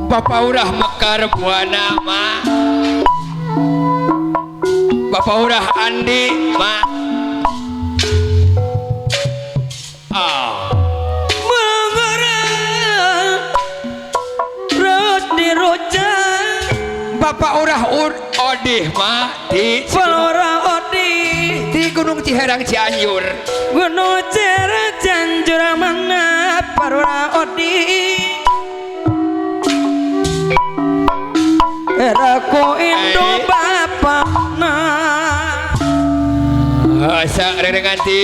Bapak urah Mekar Buana ma. Bapak urah Andi ma. Ah. Bapak urah Odih ma di Ora Odih di Gunung Ciherang Cianjur. Gunung Ciherang Cianjur mana Parora Odih. Era ku indo bapakna. Asa rengan di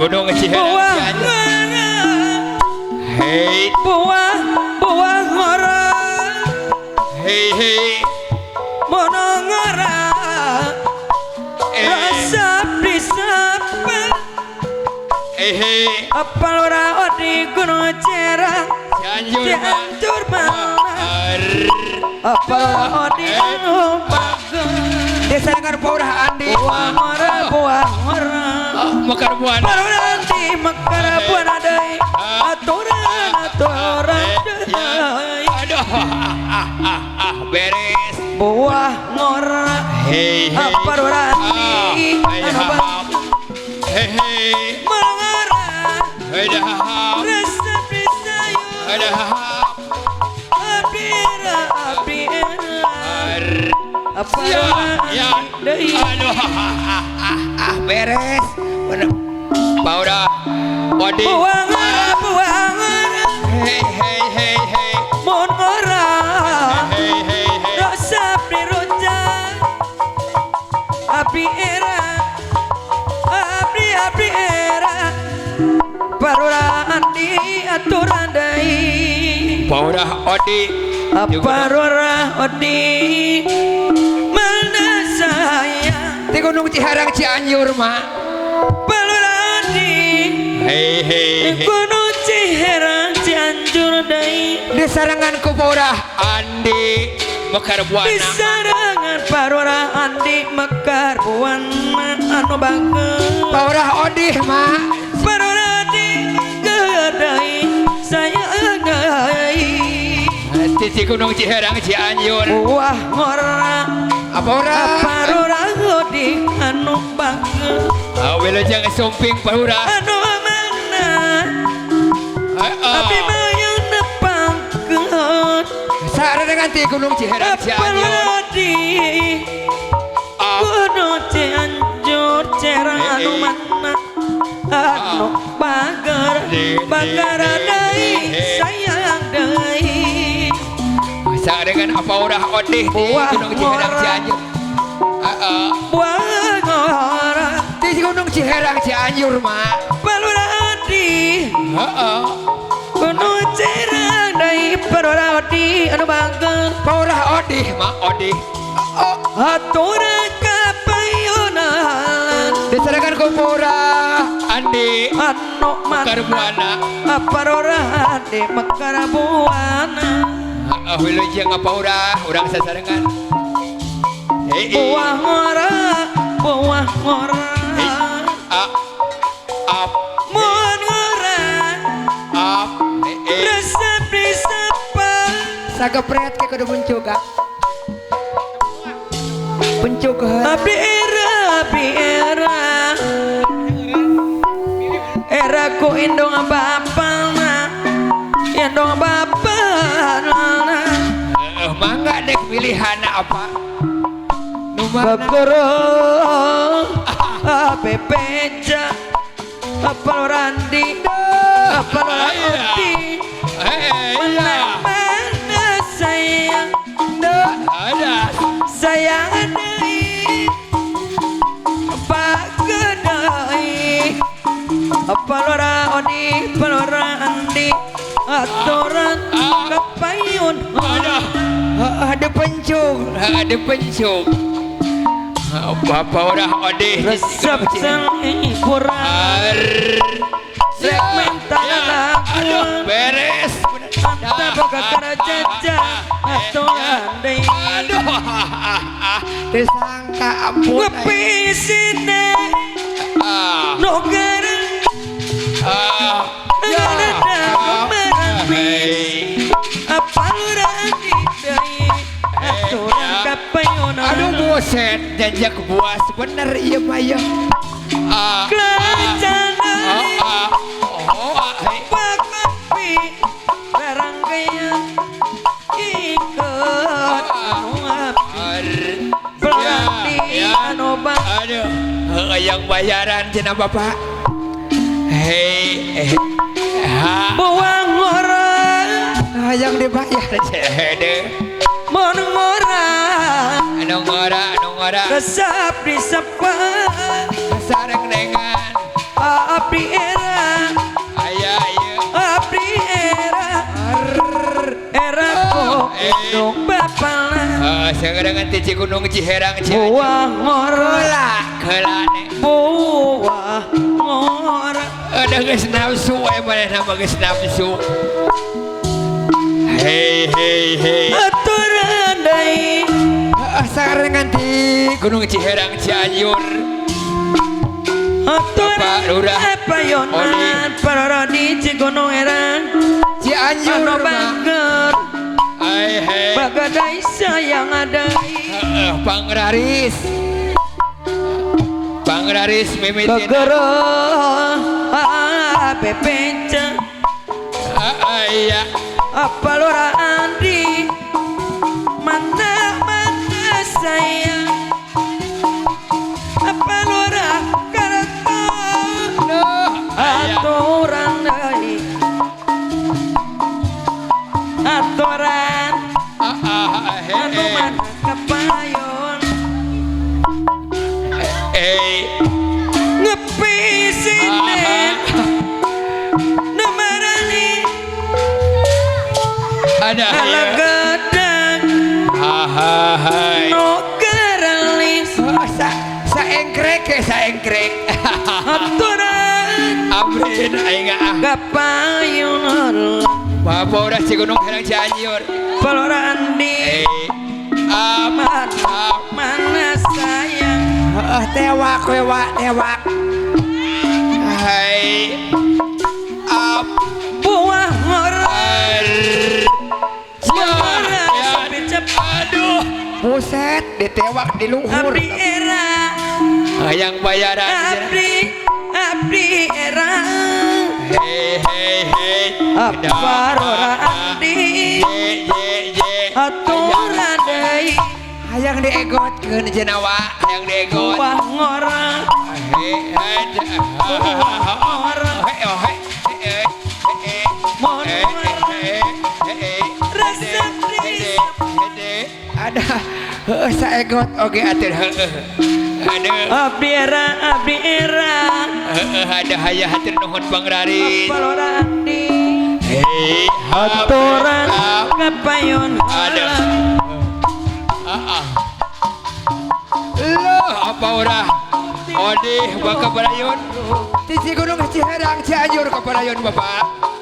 Gunung Ciherang Cianjur. Hei buah buah ngora. Hei hei mono ngora. Rasa disapa. Hei apa ora Odi Gunung Ciherang Cianjur Cianjur mana. Apa ora Odi anu bagus. Desa dengan Paurah Andi. Buah ngora buah ngora. Mekar Buana. Paurah Andi Mekar Buana deui. Aturan aturan deui. Aduh beres. Buah ngora. Hei hei. Apa ora Andi anu bagus. Hei hei. Mangara. Hei dah. Resep disayu. Hei dah. Abira abira. Apa ya ya. Aduh beres. Paurah Odi. Buah ngora buah ngora. Hei hei hei hei. Mun ngora. Hei hei hei. Resep dirujak. Abdi era. Abdi abdi era. Parora Andi aturan deui. Paurah Odi. Parora Odi. Mana saya di Gunung Ciherang Cianjur ma. Parora Andi. Hei hei. Gunung Ciherang Cianjur deui. Di sarangan ku Paurah Andi Mekar Buana. Di sarangan Parora Andi Mekar Buana anu bagus. Paurah Odih ma. Parora Odi deui saya deui. Di Gunung Ciherang Cianjur. Buah ngora. Apa ora? Parora Odi anu bagus. Wilujeng sumping Parora. Anu mana? Abi mayang nepangkeun. Sarengan di Gunung Ciherang Cianjur. Parora Odi. Gunung Cianjur Ciherang anu mana? Anu bager bager deui sayang deui. Sarengan apa urah Odih di Gunung Ciherang Cianjur. Buah ngora. Di Gunung Ciherang Cianjur ma. Parora Odi. Heeh. Gunung Ciherang deui Parora Odi anu bager. Parora Odih ma Odih. Aturan kapayunan. Diserahkan ku Paurah Andi anu Mekar mana. Buana. Parora Andi Mekar Buana. Wilujeng apa urah urang sasarengan. Hei buah ngora buah ngora. A ap mun ngora. Ap resep disapa. Sagepret ke kudu muncuga. Pencuk abdi era abdi era. Era ku indung bapana. Indung bapana. Mangga dek pilihan apa? Bagoro bebeja apa Randi apa Odi. Mana mana sayang sayang deui bagedai. Apa ora Odi palora Andi aturan kapayun. Ada pencung, ada pencung. Bapak urah Odih resep kurang. Segmentan lagu. Aduh beres. Mantap boga karajaja aturan deui. Aduh disangka ampun. Ngepisine. No garang. Ya. Buset, janjak buas bener ieu mah ieu. Ah, ah, oh, ah, hey. Bakapi rangkaian ikat api anu bang. Aduh, yang bayaran cenah bapak. Hei, ha. Buang orang yang dibayar cenah. Mun ngora, anu ngora, anu ngora. Resep disepat sareng dengan abdi era. Aya ieu. Abdi era. Era gunung bapalah. Sekarang ti Gunung Ciherang Cianjur. Buah ngora. Keula ne. Buah ngora. Ada geus nafsu we manehna mah geus nafsu. Hei hei hei. Aturan deui. Sareng ti Gunung Ciherang Cianjur. Aturan payonan pararadi Cigunung Herang Cianjur anu bager. Ai hei. Bagadai sayang adai. Pangraris. Pangraris mimitina. Gegero bebenca. Aya. Apa lora andi mana mana sayang. Apa lora karto aturan deui. Aturan anu mana kapayon. Ngepisinen nemarani ada ala gedang hai no garalis. Saengkrek saengkrek aturan amrin aing ah kapayun. Bapak udah Cigunung Herang Cianjur. Palora andi mana sayang. Tewak wewak tewak. Hai ap buah ngora. Aduh, buset ditewak di luhur. Abdi era hayang bayaran. Abdi abdi era. Hei hei hei. Apa rora andi aturan deui. Hayang diegotkeun cenah wa, hayang diegot. Buah ngora. Hei hei. Buah ngora. Hei hei hei hei. Mun resep ada heuh saegot oge atuh heuh. Aduh. Abdi era abdi era. Heuh ada hayah hatur nuhun Pangraris. Apa lora andi hei aturan kapayon. Ada. Loh apa ora odih baka barayun ti Gunung Ciherang Cianjur kaparayun bapak.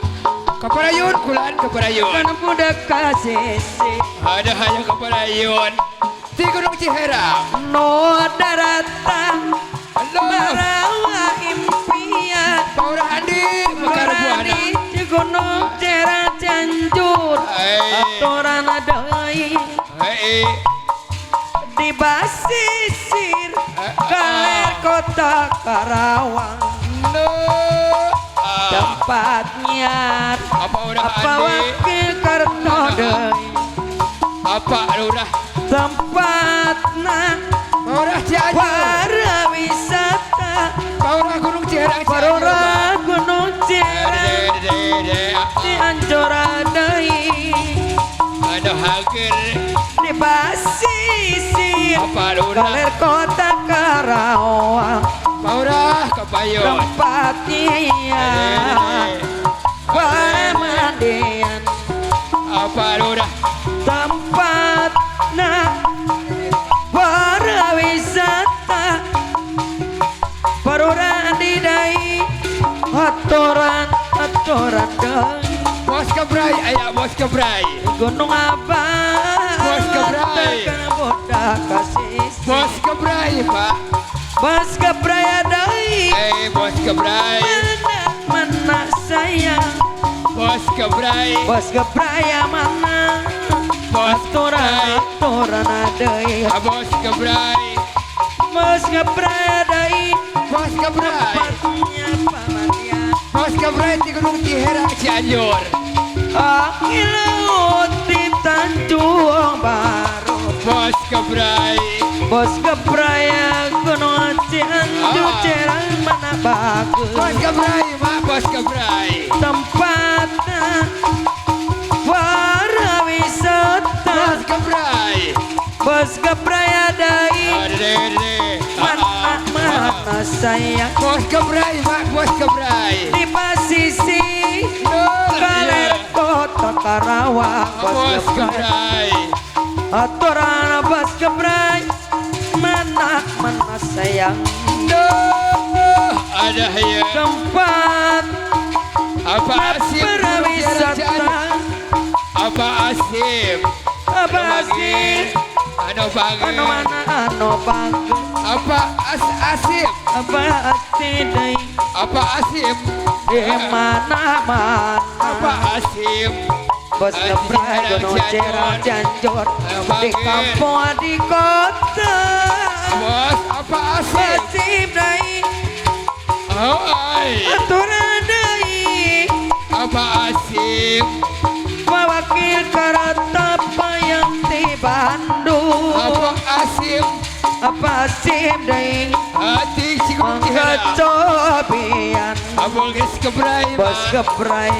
Kaparayun kulan kaparayun. Kan budak kasese. Ada hayang kaparayun ti Gunung Ciherang. No daratan barawa impian. Paura andi mekar buana. Gunung Ciherang Cianjur. Aturan deui. Hei. Di basisir kaler kota Karawang. Tempatnya apa udah apa wakil karto deui. Apa udah tempatna Paurah Cianjur para wisata. Paurah Gunung Ciherang Cianjur. Paurah Gunung Ciherang Cianjur deui. Aduh hager di basisir kaler kota Karawang. Paurah kapayon tempatnya pamandian. Apa lurah tempatna para wisata. Parura didai aturan aturan deui. Bos kebrai aya bos kebrai Gunung Abang bos kebrai budak kasih. Bos kebrai pak. Bos kebrai deui. Bos kebrai mana mana sayang. Bos kebrai bos kebrai mana. Bos Aturan aturan deui Bos gebrai Bos gebrai deui Bos gebrai tempatnya pamandian Bos gebrai di Gunung Ciherang Cianjur Angilut di Tanjung Baru Bos gebrai Bos gebrai Gunung Cianjur Ciherang mana bagus Bos gebrai mak bos gebrai tempatnya para wisata Bos gebrai Bos gebrai deui mana mana sayang Bos gebrai mak bos gebrai di pasisi kaler kota Karawang Bos gebrai aturan bos gebrai mana mana sayang ada ya tempat apa asib pariwisata apa asib apa asib anu banget anu mana anu banget apa as asib apa asib deui apa asib di mana mana apa asib bos gebrai Gunung Ciherang Cianjur di kampung di kota bos apa asib asib deui oh ai aturan deui apa asib mewakil karata payang di Bandung apa asib apa asib deui hati si Gunung Ciherang cobian bos gebrai bos gebrai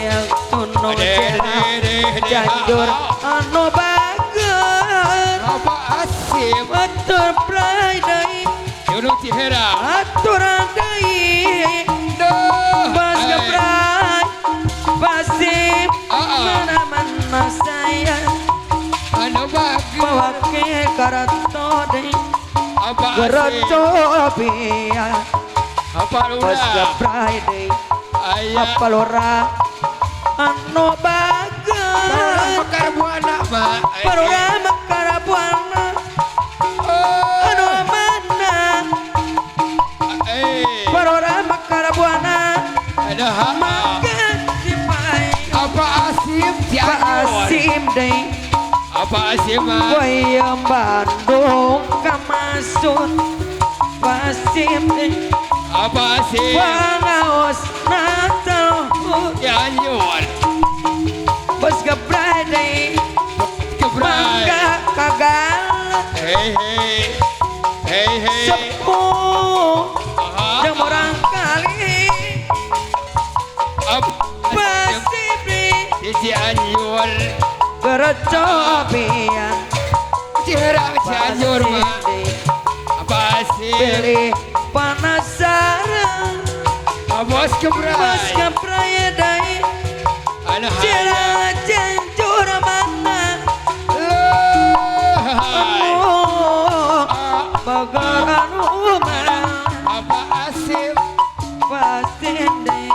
Gunung Ciherang Cianjur anu bager apa asib atur brai deui Gunung Ciherang aturan deui bos gebrai pasib mana mana sayang anu bager mewakil karato deui apa asib gerocobian apa bos lurah gebrai deui aya apa lurah anu bager mekar buana mak Parura mekar buana anu mana Parura mekar buana ada maka dipai apa asib apa asim deui apa asib mak Wayang Bandung kamasut asim deui apa asib Wangaos natal Cianjur bos gebrai deui gebrai mangga kagal hei hei hei hei sepuh jeung orang kali apa pasib deui di Cianjur gerocobian Ciherang Cianjur mak apa asib pilih penasaran bos gebrai bos gebrai deui anu Ciherang Cianjur mana anu bager anu mana apa asib pasib deui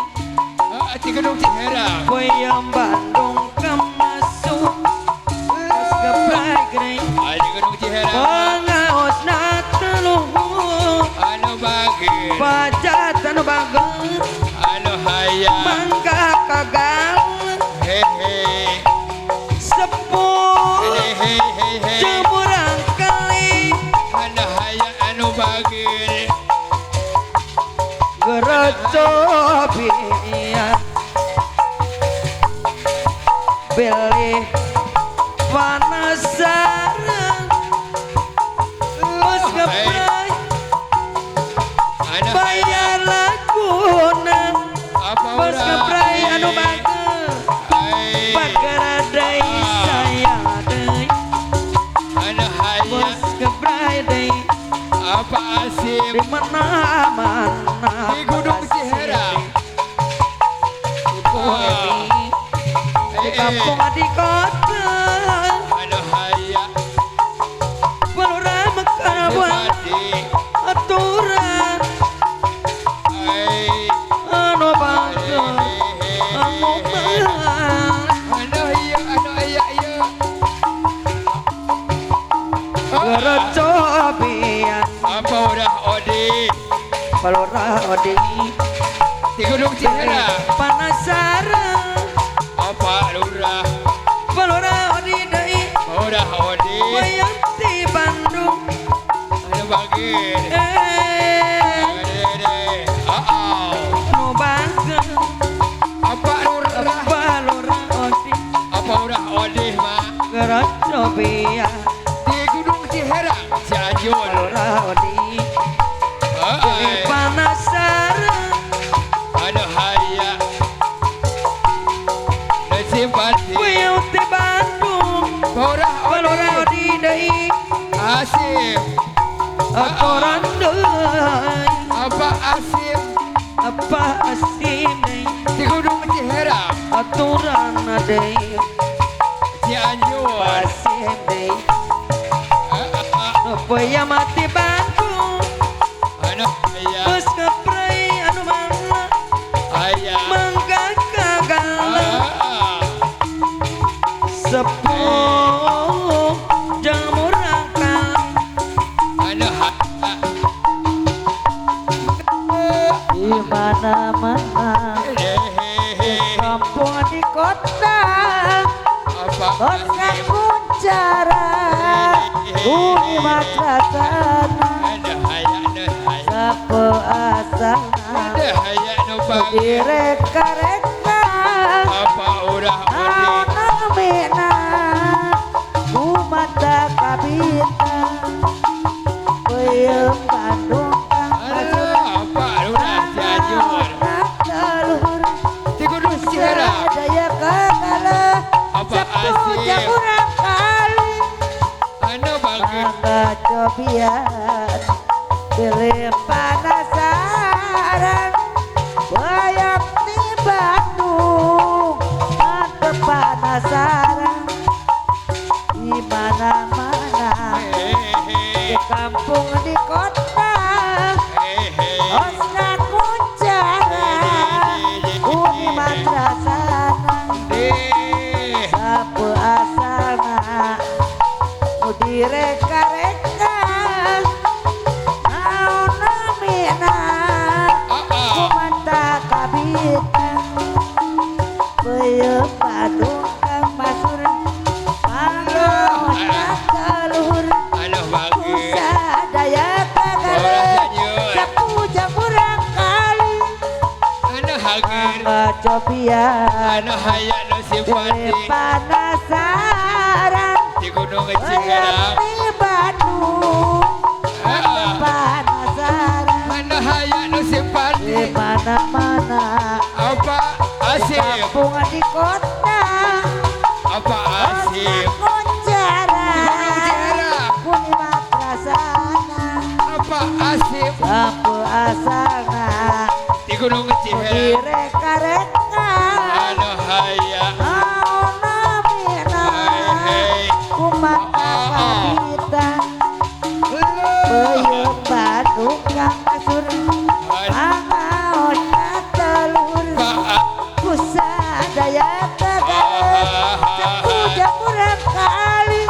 di Gunung Ciherang Wayang Bandung kemasuk bos gebrai deui di Gunung Ciherang pengaos nateluhur anu bager pajat anu bager anu hayang mangga kagal hei hei sepuh hei hei hei hei jemurang kali anu hayang anu bager gerocobian pilih penasaran bos gebrai anu bayar laguna apa bos gebrai anu bager bager deui saya deui anu hayang bos gebrai deui apa asib di mana mana di Gunung Ciherang Ibu Emi di kampung di kota anu hayang Palura mekar buana aturan anu bager anu mana anu iya anu iya iya gerocobian apa udah odi Palura odi di Gunung Ciherang penasaran apa lurah Palura odi deui ora Bagir. Nu bangga. Apa lurah? Apa lurah Odi? Apa lurah Odi mah? Gerocobia. Di Gunung Ciherang Cianjur. Lurah Odi. Di Panasaran. Aduh haya. Simpati. Puyuh di Bandung. Lurah Odi deui. Asip. Aturan deui. Apa Asip? Apa Asip deui? Di Gunung Ciherang. Aturan deui. Cianjur. Asip deui. Puyuh mati Bandung. Aduh aya. Geus ngeprei anu mana? Aya. Mangga kagala. Sepuh jang murang kali. Aduh haya. Di mana-mana, di kampung di kota, kota kuncara, bumi madrasana, sapu asalna, direka-reka, namina, kumata kabita, peuyeum Bandung kang masuk. Daya kagala, sepuh jamurang kali. Mangga cobian, pilih Panasaran, bayang di Bandung, mantep Panasaran. Di mana-mana, di kampung di kota, osna kuncara, bumi madrasana, sapu asalna, nu direka-reka, naon namina, kumanta kabita, peuyeum Bandung kang masur, mangga kaluhur, kusadaya kagale, sapu jamurang kali. Mangga cobian, di Panasaran, di Gunung Ciherang, di Bandung, Panasaran, di mana-mana, apa di Asip? kampung di kota, Apa Asip? Kuncara, Gunung Ciherang. Bumi madrasana, Apa Asip? sapu asalna, Di Gunung Ciherang. direka-reka, Aduh haya. naon namina, Hei. kumata kabita, peuyeum Bandung kang masur, mangaosna telur, kusadaya kagale, sapu jamurang kali.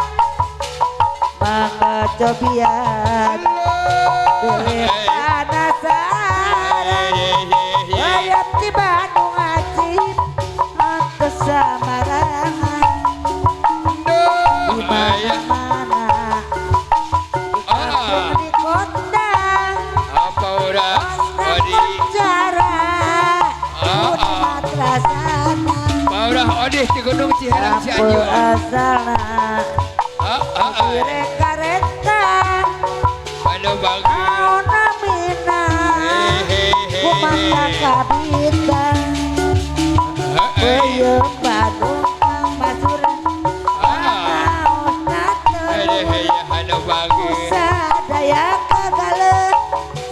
Mangga cobian, pilih Panasaran, bayam di Bandung Acip, antes samarangan. Di mana-mana, di kampung di kota, Apa ora osna Odi? kuncara, bumi madrasana, Ora Odi di Gunung Ciherang sapu Cianjur. asalna, direka-reka, Anu bagus. naon namina, kumata kabita, peuyeum Bandung kang masur, mangaosna telur, Anu bagus. kusadaya kagale,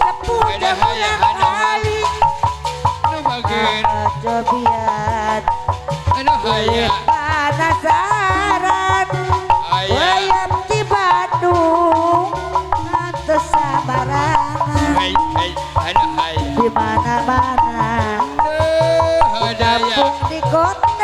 sepuh jamurang kali. Anu bagus. Mangga cobian, Anu haya. Panasaran, Aya. bayam di Bandung, antes samarangan. Hei hei. Anu haya. Di mana-mana, Daya. kampung di kota,